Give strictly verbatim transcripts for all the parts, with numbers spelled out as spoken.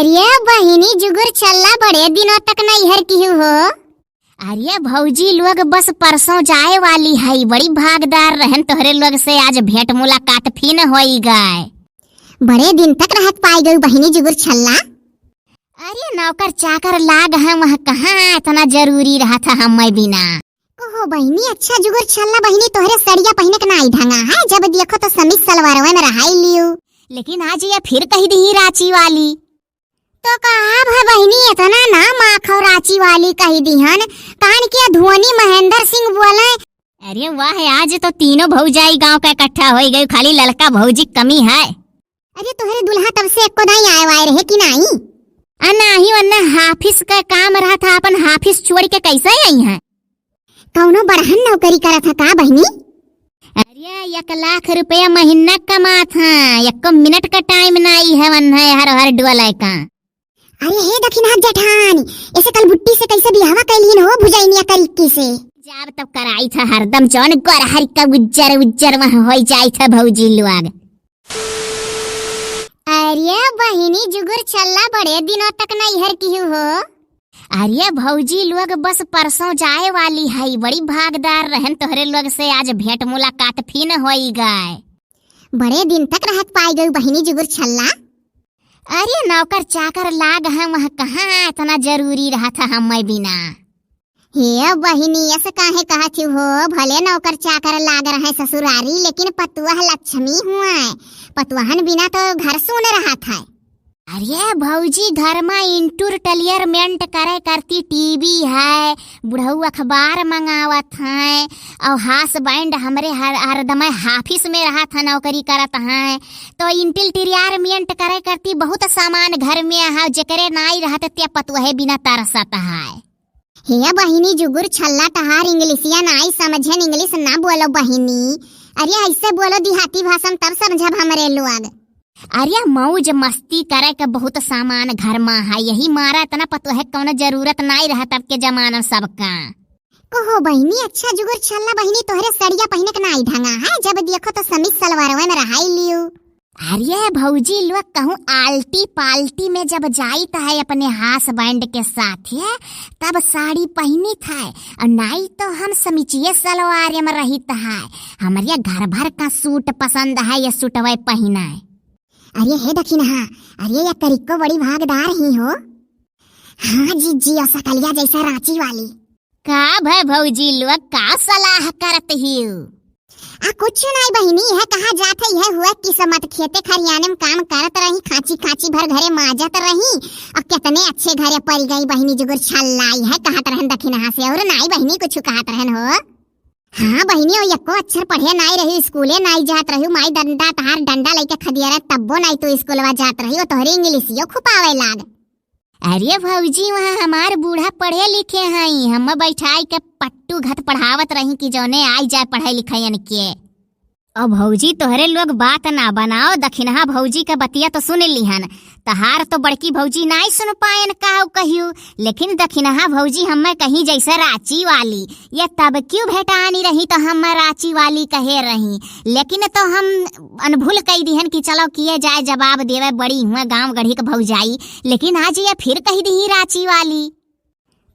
अरे बहिनी जुगुर छल्ला, बड़े दिनों तक नैहर किहू हो। अरे भौजी लोग, बस परसों जाए वाली है, बड़ी भागदार रहन तोहरे लोग से, आज भेंट मुलाकात फिन होई गए। बड़े दिन तक रहत पाई गई बहिनी जुगुर छल्ला। अरे नौकर चाकर लाग है, वहाँ कहाँ इतना जरूरी रहा था हमें बिना। कहो बहिनी, अच्छा जुगुर छल्ला बहिनी, तोहरे सड़िया पहिने के नाई ढंगा है, जब देखो तो समीज सलवारवे में रहाई लियो। लेकिन आज ये फिर कही दी रांची वाली। तो का भा बहिनी, इतना ना माखो रांची वाली कही दिहन, कान के ध्वनि महेंद्र सिंह बोले। अरे वाह, आज तो तीनों भौजाई गांव का इकट्ठा होई गई, खाली ललका भौजी कमी है। अरे तोहरे दुल्हा तब से एको दाई आए वाए रहे कि नाई? आ नाही, वन्ना हाफिस का काम रहा था, अपन हाफिस छोड़ के कैसे आई हैं? कौनो बड़हन नौकरी करत है का बहिनी? अरे एक लाख रुपया महीना कमात है, एको मिनट का टाइम नाई है वन्ना हर हर डोले का। अरे हे दखिनहा जेठान, ऐसे कल बुट्टी से कैसे बियाहवा कैलिन हो भुजैनिया करिक्की से? जाब तब कराई था हरदम जौन गोरहरी का उज्जर उज्जर वहाँ होई जाई था भौजी लोग। अरे बहिनी जुगुर छल्ला, बड़े दिनों तक नैहर किहू हो। अरे भौजी लोग, बस परसों जाए वाली है, बड़ी भागदार रहन तोहरे लोग से, आज भेंट मुलाकात फिन होई गए। बड़े दिन तक रहत पाई गई बहिनी जुगुर छल्ला। अरे नौकर चाकर लाग है, वहाँ कहाँ इतना जरूरी रहा था हमें बिना। हे बहिनी, ऐसे काहे कहत हू हो? भले नौकर चाकर लाग रहे ससुरारी, लेकिन पतुआ लक्ष्मी हुआ है। पतुअहन बिना तो घर सून रहत है। अरे भौजी, घर में entertainment करे करती टीवी है, बुढ़ऊ अखबार मंगावत हैं, और हास बैंड हमरे हर, हरदम हाफिस में रहत है, नौकरी करत हैं, तो entertainment करे करती बहुत सामान घर में है, जेकरे नाई रहत ते पतुहे बिना तरसत है। हे बहिनी, जुगुर छल्ला तहार इंग्लिशिया नाई समझेन, इंग्लिश ना बोलो बहिनी। अरे ऐसे बोलो देहाती भाषा में, तब समझब हमरे लोग। अरे मौज मस्ती करे के बहुत सामान घर में है, यही मारा इतना पतोहे कौनो जरूरत नाई रहत अब के जमाना में सबका। कहो बहिनी, अच्छा जुगुर छल्ला बहिनी, तोहरे सड़िया पहिने के नाई ढंगा है, जब देखो तो समीज सलवारवे में रहाई लियो। अरे भौजी लोग, कहूँ आल्टी पाल्टी में जब जाइत है अपने हास बैंड के साथे, तब साड़ी पहिनित है, और नाई तो हम समीचिए सलवार में रहित है। हमरे घर भर का सूट पसंद है, ये सूटवे पहिने। अरे हे दखिनहा, अरे ये करिक्को बड़ी भागदार ही हो। हाँ जिज्जी, और सकलिया जैसा रांची वाली। का भय भौजी लोग, का सलाह करत हियो? आ कुछ नाई बहिनी, यह कहा जात है, यह हुआ किस्मत, खेते खरियाने में काम करत रही, खांची खांची भर घरे माजत रही, और कितने अच्छे घरे पड़ गई बहिनी जुगुर छल्ला, यह कहत रहन दखिनहा से, और नाई बहिनी कुछ कहत रहन हो। हाँ बहिनी, और यक्को अक्षर पढ़े नाई रही, स्कूले नाई जात रही, माई डंडा तहार डंडा लेके खदिया रहे, तब्बो नाई तू स्कूलवा जात रही, वो तोहरे इंग्लिशियो खुपावे लाग। अरे भौजी, वहाँ हमार बूढ़ा पढ़े लिखे हई, हम बैठाई के पट्टू घत पढ़ावत रही कि जौने आई जाए पढ़े लिखैन के। अब भौजी तोहरे लोग बात ना बनाओ, दखिनहा भौजी के बतिया तो सुन लिहन। तहार तो बड़की भौजी नाई सुन पाएन काऊ कहियो, लेकिन दखिनहा भौजी हमें कहीं जैसे रांची वाली, ये तब क्यों भेटानी रही तो हम रांची वाली कहे रही, लेकिन तो हम अनभूल कई दिहन कि चलो किए जाए जवाब देवे बड़ी हुए गांव गढ़ी के भौजाई, लेकिन आज ये फिर कही दी रांची वाली।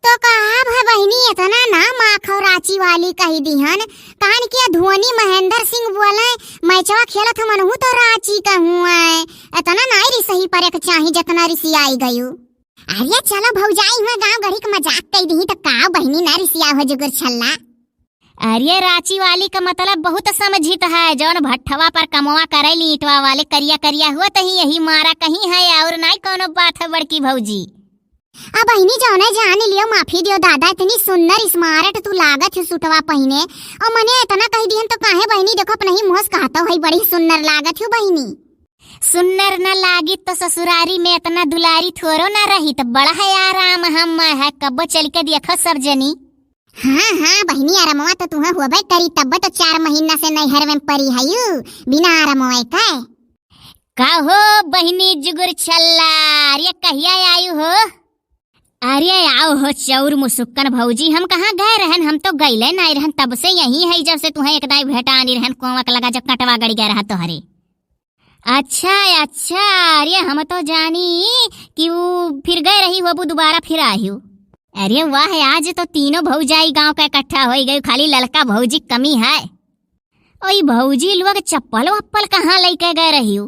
तो कहा भा बहिनी, इतना ना माखो रांची वाली कही दिहन, कान के ध्वनि महेंद्र सिंह बोले, मैचवा खेलत हमनहू तो रांची कहूँ है, इतना नाई रिसही परे के चाही जितना रिसियाई गयू। अरे चलो भौजाई हुआ गांव गढ़ी के मजाक कई दिही तो का बहिनी ना रिसिया हो जुगुर छल्ला। अरे रांची वाली का मतलब बहुत समझित है, जौन भट्ठवा पर कमवा करे ली ईंटवा वाले करिया करिया हुआ तही यही मारा कहीं है और नाई कौनो बात है बड़की भौजी। अब बहिनी जौने जान लियो माफी दियो दादा, इतनी सुंदर स्मार्ट तू लागत हो सूटवा पहिने और मने इतना कही दिहन तो काहे बहिनी देखो अपने ही मुँह से कहत हो भाई बड़ी सुंदर लागत हो बहिनी। सुन्नर न लागित तो ससुरारी में इतना दुलारी थोरो न रहित, बड़ा है आराम हम है, कब्बो चल के देखो सब जनी। हाँ, हाँ, बहिनी, आरामवा तो तुहा होबे करी, तब तो चार महीना से नैहर में परी हयू, बिना आरामवा के। का हो बहिनी जुगुर छल्ला, अरे कहिया आयु हो? अरे आओ हो चौर मुसुक्कन भौजी, हम कहाँ गए रहन, हम तो गईले नाई रहन, तब से यही है, जब से तुहे एक दाई भेटानी रहन, कोवक लगा जो कटवा गड़ी गए रहा तोहरे। अच्छा, अच्छा, अरे हम तो जानी कि उ पबू दुबारा फिर आहियो। अरे वाह, आज तो तीनों भौजाई गाँव का इकट्ठा होइ गई, खाली ललका भौजी कमी है। ओई भौजी लोग चप्पल वप्पल कहाँ लइके गए रहियो?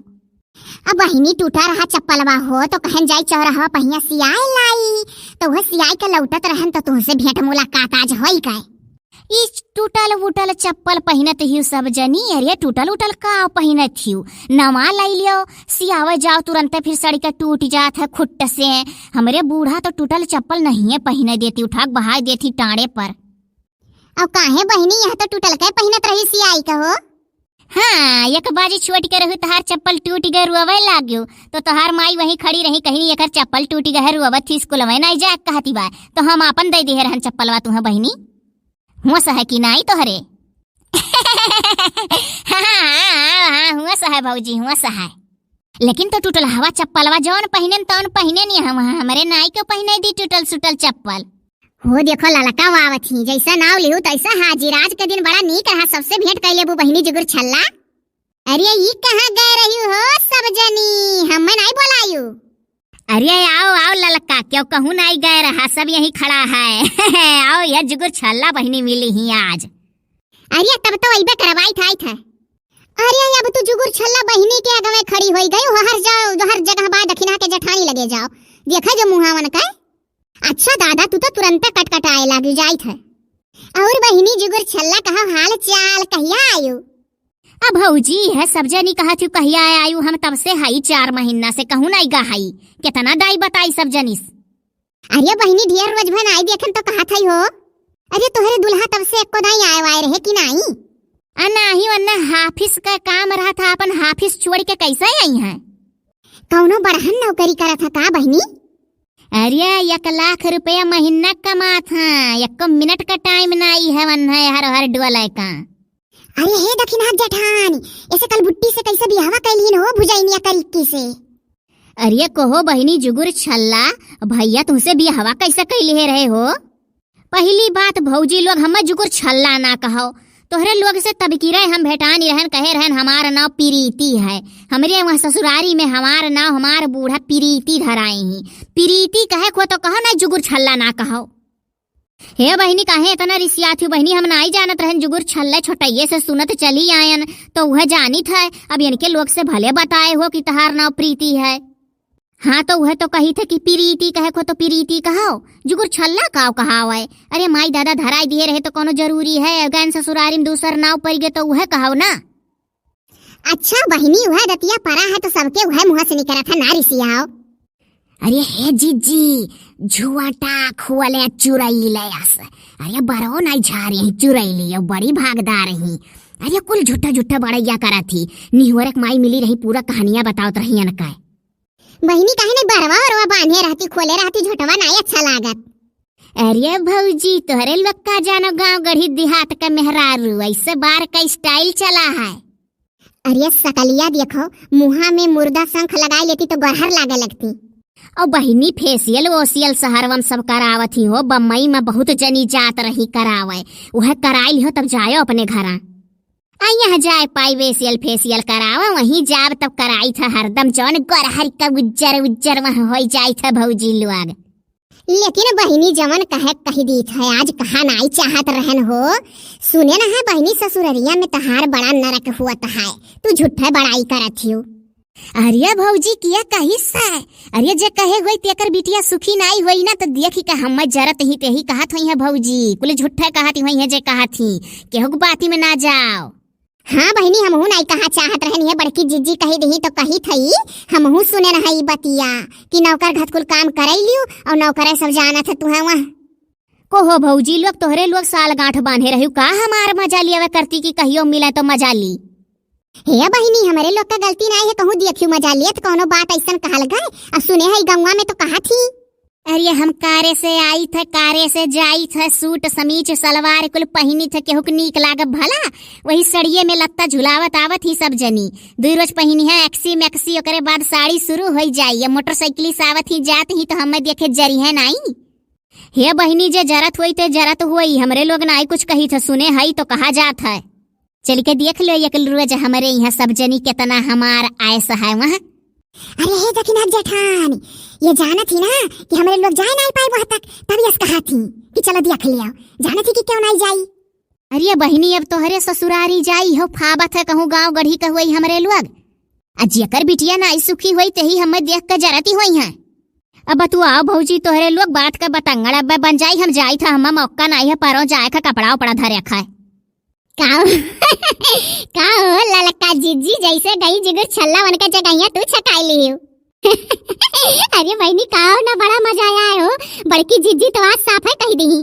अब बहिनी टूटा रहा चप्पलवा हो, तो कहन जाई चौराहा पहिया सियाए लाई, तो वह सियाए के लौटत रहन तो तुहसे भेंट मुलाकात आज होई गए। ई टूटल उटल चप्पल पहिनत हियो सब जनी, अरे टूटल उटल का पहिनत हियो, नवा लई लियो, सियावे जाओ तुरंते फिर सड़ी के टूट जात है खुट्ट से। हमरे बूढ़ा तो टूटल चप्पल नहीं है पहिने देती, उठा के बहाय देती टाँड़े पर। अब काहे बहिनी, यह तो टूटल के पहिनत रही सियाई का हो। हाँ, एक बाजी छोट के रहू, तोहार चप्पल टूट गए, रोवे लाग्यो, तो तोहार माई वहीं खड़ी रही, कहीं एकर चप्पल टूट गए, रोवत थी, स्कूल में नहीं जाए कहती बा, तो हम आपन दे दिहे रहन चप्पलवा तुहे बहिनी। होश है कि नाई तोहरे? हाँ, हाँ, हाँ, हाँ, होश है भौजी, होश है। लेकिन तो टूटल हवा चप्पलवा जौन पहिनेन तौन पहिनेन ही हम, हमरे नाई के पहिने दी टूटल सुटल चप्पल। हो देखो ललका आवत ही, जैसा नाव लिहू तैसा हाजिर। आज के दिन बड़ा नीक रहा, सबसे भेंट कर लेबू बहिनी जुगुर छल्ला। अरे ई कहाँ गए रही हो सब जनी, हमें नहीं बोलायू? अरे आओ आओ ललका, क्यों कहूँ नहीं गए रहा, सब यहीं खड़ा है। आओ यह जुगुर छल्ला बहिनी मिली ही आज। अरे तब तो अइबे करवाई था, था। अरे अब तू जुगुर छल्ला बहिनी के आगे में खड़ी होई गई हो, हर जाओ हर जगह बा दखिना के जेठानी लगे जाओ, देखा जो मुहावन का। अच्छा दादा, तू तो तुरंते कटकटाए लागी जाइत है। और बहिनी जुगुर छल्ला कहा हाल चाल, कहिया आयु? अब भौजी है सब जनी कहत हूँ कहिया आयु, हम तब से हई चार महीना से कहूँ नहीं गा हई, कितना दाई बताई सब जनिस। अरे बहिनी ढेर रोज भन आई देखन तो कहत हई हो। अरे तोहरे दुल्हा तब से एको दाई आए वाए रहे कि नाई? आ नाही, वन्ना हाफिस का काम रहा था, अपन हाफिस छोड़ के कैसे आई हैं? कौनो बड़हन नौकरी करत है का बहिनी? अरे एक लाख रुपया महीना कमात हैं, एको मिनट का टाइम नाई है वन्ना हर हर डोले का। अरे हे दखिनहा जेठान, ऐसे कल बुट्टी से कैसे बियाहवा कैलिन हो भुजैनिया करिक्की से? अरे कहो बहिनी जुगुर छल्ला, भैया तुमसे बियाहवा कैसे कैले रहे हो? पहली बात भौजी लोग हमें जुगुर छल्ला ना कहो। तोहरे लोग से तब की रहे हम भेटानी रहन, कहे रहन हमार नाव प्रीति है। हमरे वहाँ ससुरारी में हमार नाव हमार बूढ़ा प्रीति धराए ही। प्रीति कहे को तो कहो ना, जुगुर छल्ला ना कहो। हे बहिनी काहे इतना रिसियात हूँ बहिनी, हम नाई जानत रहन जुगुर छल्ला, छोटइये से सुनत चली आयन तो वह जानित है। अब इनके लोग से भले बताए हो कि तहार नाव प्रीति है। हाँ, तो वह तो कही थे कि प्रीति कहे को तो प्रीति कहो, जुगुर छल्ला काव कहावे। अरे माई दादा धराई दिए रहे तो कोनो जरूरी है, गैन ससुरारी में दूसर नाव पड़ गए तो वह कहो ना। अच्छा बहिनी, वह दतिया परा है तो सबके वह मुँह से निकला था ना रिसियाओ। अरे हे जीजी, झुआटा खुअले चुरैली ले आस। अरे बरो नहीं झा रही चुरैली, यो बड़ी भागदार ही। अरे कुल झूठा झूठा बड़ैया करा थी। निहुअरक माई मिली रही, पूरा कहानियाँ बतावत रही अनका। बहिनी काहे नहीं बरवा ओरवा बांधे रहती, खोले रहती, झोटवा नाई अच्छा लागत। अरे भौजी, तोहरे लोग का जानो गाँव गढ़ी देहात का मेहरारू, ऐसे बार का स्टाइल चला है। अरे सकलिया देखो, मुँहा में मुर्दा शंख लगाए लेती तो गरहर लागे लगती। और बहिनी फेसियल वोसियल शहरवन सब करावत ही हो, बम्बई में बहुत जनी जात रही करावे, वह कराई लिहो तब जायो अपने घरा। आ यहाँ जाए पाई वेसियल फेसियल करावा, वहीं जाब तब कराई था हरदम, जौन गोरहर का उज्जर उज्जर वहाँ होई जाई था भौजी लोग। लेकिन बहिनी जवन कहे कही दी था, आज कहा नाई चाहत रहन हो। सुने न है बहिनी ससुररिया में तहार बड़ा नरक हुआ है, तू झूठे बड़ाई करत हियो। अरे भौजी किया कही से, अरे जे कहे होई तेकर बिटिया सुखी नाई होई ना, तो देखी का हम जरत ही तेही कहत होई है भौजी, कुल झूठे कहत होई है जे कहत ही, केहू के बाती में ना जाओ। हाँ बहिनी, हमहू नाई कहा चाहत रहन, ये बड़की जिज्जी कही दही तो कही थई, हमहू सुने रहा ई बतिया कि नौकर घतकुल काम करई लियो और नौकरे सब जानत है तुहे वहाँ। कोहो भौजी लोग, तोहरे लोग साल गांठ बांधे रहियो का, हमार मजा लियावे करती कि कहियो मिले तो मजा ली। हे बहिनी, हमरे लोग का गलती नाई है, कहूँ देखियो मजा लियत कौनो बात ऐसन कहल गए। अब सुने है गौवा में तो कहा थी। अरे हम कारे से आई थे, कारे से जाई थे, सूट समीज सलवार कुल पहिनी थे, केहू के नीक लागब भला? वही सड़िए में लत्ता झुलावत आवत ही सब जनी। दुई रोज पहिनी है एक्सी मैक्सी, ओकरे बाद साड़ी शुरू होई जाई। ये मोटरसाइकिल से आवत ही जात ही तो हमें देखे जरी है नाई। हे बहिनी, जे जरत होई ते जरत होई, हमरे लोग नाई कुछ कही थे, सुने हई तो कहा जात है। चल के देख लो एक रोज हमरे यहाँ सब जनी केतना हमार आयस है वहाँ। अरे हे दखिनहा जेठान, ये जानत ही ना कि हमरे लोग जाए नाई पाए वहाँ तक, तब यस कहा थी कि चलो देख लियो। जानत ही कि क्यों नाई जाई? अरे बहिनी, अब तोहरे ससुरारी जाई हो, फाबत है कहूँ गाँव गढ़ी के होई हमरे लोग। आ जेकर बिटिया नाई सुखी होई, तेही हमें देख के जरती होई हैं। अब बतुआओ भौजी, तोहरे लोग बात का बतंगड़ अब बन जाई, हम जाई था, हमें मौका नाई है, परों जाए का कपड़ा उपड़ा धरे खाए। का हो? का हो ललका जिज्जी, जैसे गई जिगुर छल्ला उनका जगहिया तू छकाई लियो। अरे बहिनी, का हो ना, बड़ा मजा आया है हो। बड़की जिज्जी तो आज साफ है कही दी।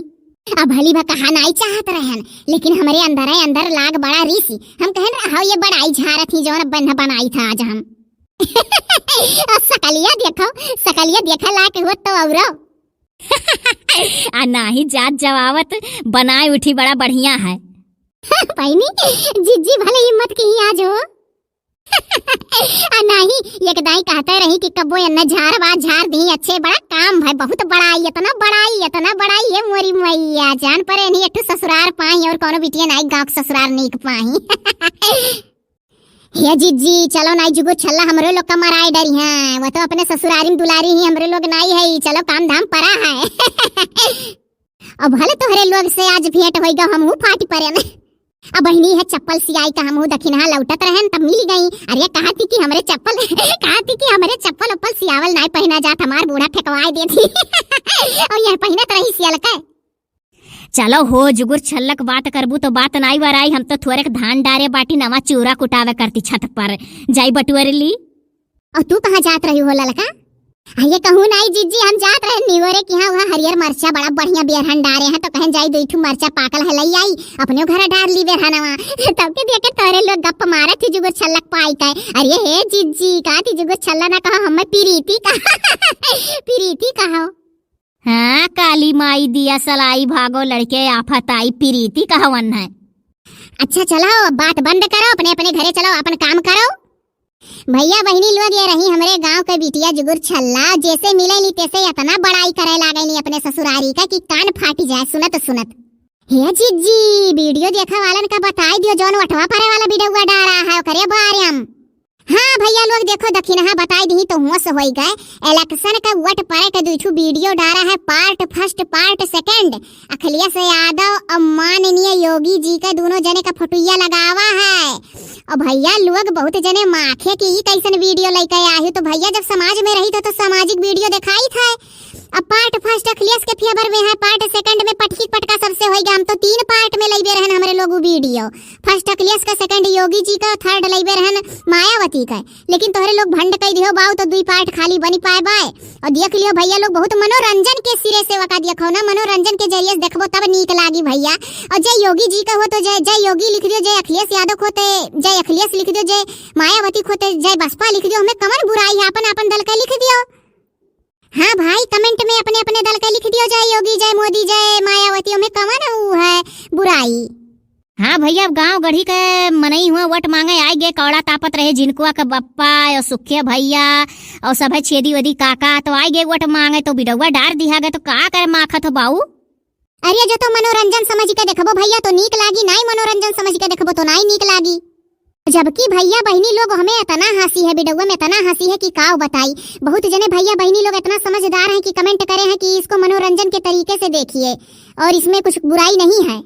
अब भली भा कहा नाई चाहत रहन, लेकिन हमरे अंदर है, अंदर लाग बड़ा रीसी। हम कहन रहा ये बड़ाई झारत ही जौन बन-, बनाई था आज हम। और सकलिया देखो, सकलिया देखे लायक हो तो औरो। आ नाही जात जवावत बनाए उठी बड़ा बढ़िया है। बहिनी, जिज्जी भले हिम्मत की ही आज हो। आ नाही, एक दाई कहते रही कि कब्बो एन्ने झार बा, झार दी, अच्छे बड़ा काम भाई, बहुत बड़ाई, इतना बड़ाई, इतना बड़ाई, ये मोरी मैया, जान परे नहीं, एक ठो ससुरार पाई और कोनो बिटिया नाई गाँव के ससुरार नीक पाई। हे जिज्जी, चलो नाई जुगुर छल्ला हमरो लोग का मराए डरी हैं, वो तो अपने ससुरारी में दुलारी ही, हमरो लोग नाई है, चलो काम धाम परा है। अब भले तोहरे लोग से आज भेंट होई गा, हमहू फाटी परे न। अब बहिनी है चप्पल सियाई का हमहू दखिनहा लौटत रहन तब मिल गई। अरे कहा थी कि हमरे चप्पल, कहा थी कि हमरे चप्पल उप्पल सियावल नाई पहना जात, हमार बूढ़ा फेंकवाए देती। और यह पहनत रही सियल के। चलो हो जुगुर छल्लक बात करबू तो बात नाई वराई, हम तो थोरेक धान डारे बाटी, नवा चूरा कुटावे करती छत पर, जाई बटुअर ली। और तू कहाँ जात रही हो ललका? अरे कहूँ नाई जिज्जी, हम जात रहे निवरे कि हाँ, वहाँ हरियर मरचा बड़ा बढ़िया बेरहन डारे हैं, तो कहन जाई दुई ठू मरचा पाकल है लई आई, अपने घर डार ली बेरहनवा। तब के देखे तोरे लोग गप मारत थी जुगुर छल्लक पाई के। अरे हे जिज्जी, का थी जुगुर छल्ला ना कहो, हमें प्रीति का, प्रीति कहो। हाँ, काली माई दिया सलाई भागो, लड़के आफत आई, प्रीति कहवन है। अच्छा चलो, बात बंद करो, अपने अपने घरे चलो, अपन काम करो। भैया बहिनी लोग, ये रही हमरे गांव के बिटिया जुगुर छल्ला, जैसे मिलेली तैसे इतना बड़ाई करे लागेली अपने ससुरारी का कि कान फाटी जाए सुनत सुनत। हे जिज्जी, वीडियो देखे वालन का बताई दियो, जौन वटवा परे वाला वीडियो डारा है, ओकरे बारे में। हाँ भैया लोग, देखो दखिनहा बताई दी तो होश होई गए। इलेक्शन का वोट परे के दुई ठू वीडियो डारा है, part first, part second। अखिलेश यादव और माननीय योगी जी के दोनों जने का फोटोइया लगावा है। और भैया लोग बहुत जने माखे कि ई कैसन वीडियो लेके आही, तो भैया जब समाज में रही तो, तो सामाजिक वीडियो दिखाई था। अब part first अखिलेश के फेवर में है, part second में पटकी पटका सबसे होई गया। हम तो तीन part में लइबे रहन हमरे लोग उ वीडियो, first अखिलेश का, second योगी जी का, third लइबे रहन मायावती का। लेकिन तोहरे लोग भंड कई दिहो बाऊ, तो दुई part खाली बनी पाए बाय। और देख लियो भैया लोग, बहुत मनोरंजन के सिरे से वका देखो ना, मनोरंजन के जरिए से देखबो तब नीक लागी भैया। और जय योगी जी का हो तो जय, जय योगी लिख दियो, जय अखिलेश यादव को होते जय अखिलेश लिख दियो, जय मायावती को होते जय बसपा लिख दियो, हमें कमन बुराई है, अपन अपन दल का लिख दियो। हाँ भाई, comment में अपने अपने दल का लिख दियो, जय योगी, जय मोदी, जय मायावती, हमें कमन ऊ है बुराई। हाँ भैया, अब गांव गढ़ी के मनई हुआ वोट मांगे आइ गए, कौड़ा तापत रहे जिनको के बप्पा और सुखे भैया और सब है छेदी वदी काका, तो आइ गए वोट मांगे, तो बिडौआ डार दिहा गए, तो का करे माखत हो बाऊ? अरे जो तो मनोरंजन समझ के देखबो भैया तो नीक लागी, नाई मनोरंजन समझ के देखबो तो नाई नीक लागी। जबकि भैया बहिनी लोग हमें इतना हंसी है, बिडौआ में इतना हंसी है कि काव बताई। बहुत जने भैया बहिनी लोग इतना समझदार हैं कि comment करे हैं कि इसको मनोरंजन के तरीके से देखिए और इसमें कुछ बुराई नहीं है।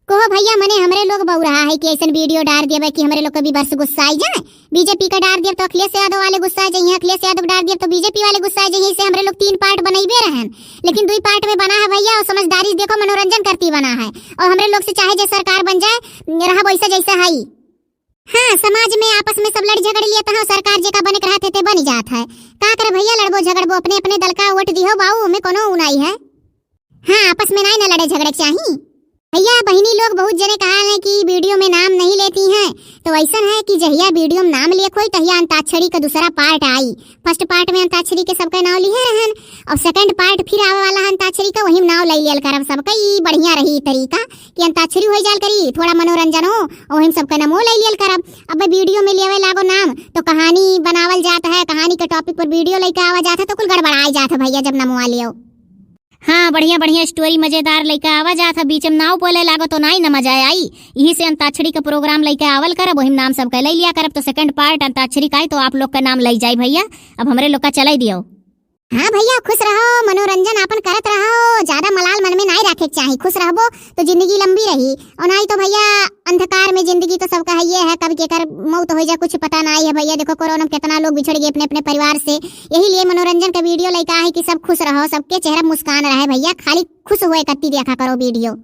कहो भैया, मने हमरे लोग बउराहा है कि ऐसन वीडियो डार देबे कि हमरे लोग के viewers गुस्साई जाए। बीजेपी का डार देब तो अखिलेश यादव वाले गुस्सा जाइए, अखिलेश यादव डार देब तो बीजेपी वाले गुस्सा जाइए। इसे हमरे लोग तीन part बनइबे रहन, लेकिन दुई part में बना है भैया। और समझदारी से देखो, मनोरंजन करती बना है। और हमरे लोग से चाहे जे सरकार बन जाए, रहा वैसा जैसा है। हाँ, समाज में आपस में सब लड़ झगड़ लिए तहाँ सरकार जेका बने के रहत है ते बन जात है। का करे भैया, लड़बो झगड़बो, अपने अपने दल का वोट दिहो बाऊ, ओमे कोनो उ नाई है। हाँ, आपस में नाई ना लड़े झगड़े के चाही। भैया बहिनी लोग बहुत जने कहा है कि वीडियो में नाम नहीं लेती हैं, तो ऐसन है कि जहिया वीडियो में नाम लेख होई तहिया अंताक्षरी का दूसरा part आई। First part में अंताक्षरी के सबका नाव लिहे रहन और second part फिर आवे वाला है अंताक्षरी का, वही में नाव ले लियल करब सबका। ई बढ़िया रही ई तरीका कि अंताक्षरी हो जाल करी, थोड़ा मनोरंजन हो और वही में सबका नामो ले लियल करब। अब वीडियो में लेवे लागो नाम तो कहानी बनावल जात है, कहानी के topic पर वीडियो लेके आवा जात है तो कुल गड़बड़ाए जात है भैया जब नमवा लियो। हाँ, बढ़िया बढ़िया story मजेदार लइके आवा जात है, बीच में नाव बोले लागो तो नाई न मजा आई। यही से अंताक्षरी का program लइके आवल करब, वही में नाम सबके लइ लिया करब, तो second part अंताक्षरी का आई तो आप लोग का नाम लइ जाई भइया। अब हमरे लोग का चलइ दियो। हाँ भइया, खुश रहो, मनोरंजन आपन करत रहो, ज्यादा मलाल मन में नाई राखे के चाही। खुश रहबो तो जिंदगी लंबी रही, और नाई तो भइया अंधकार में जिंदगी तो सबका हइये है, कब केकर मौत होइ जाए कुछ पता नाई है भइया। देखो कोरोना में कितना लोग बिछड़ गए अपने अपने परिवार से, यही लिए मनोरंजन का video लइके आहे कि सब खुश रहो, सबके चेहरा मुस्कान रहे भइया, खाली खुश होए कत्ती देखा करो video।